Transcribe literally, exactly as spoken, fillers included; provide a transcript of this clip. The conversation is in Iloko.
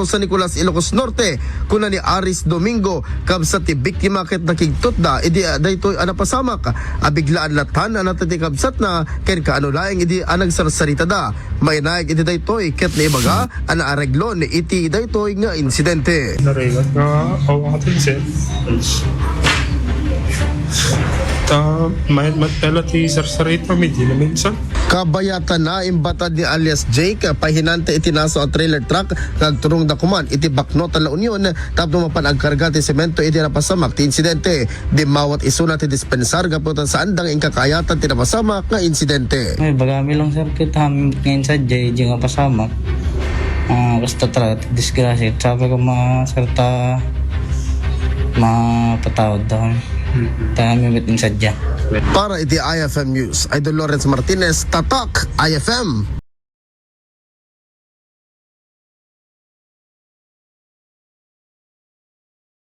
San Nicolas, Ilocos Norte, kuna ni Aris Domingo, kabsat ti biktima ket nakigtutda idi, ah, daytoy a napasamak. A biglaan lattan a natay ti kabsatna ken kaano laeng idi a nagsarsaritada. Mainaig iti daytoy ket naibaga a naareglo ni iti daytoy nga insidente. Naregat nga awaten, sir. Ta, may, mat-, pela ti sarsarita, mi di na minsan. Kabayatan na imbatad ni alias Jake, pahinanta iti naso a trailer truck nga agturong da kuman iti Baknota, La Union, tapno mapan agkarga ti semento iti napasamak ti insidente. Dimmawat isuna ti dispensar gapu ta saanda nga inkakaayatan ti napasamak nga insidente. Ay, bagami lang, sir, ket amin nga insadya, iti nga pasamak. Ah, basta talaga, disgrasya. Sabi ko, ma, sir, ta, mapatawad daw. Ta amin met insadya. Para iti I F M News, Idol Lawrence Martinez, Tatak I F M.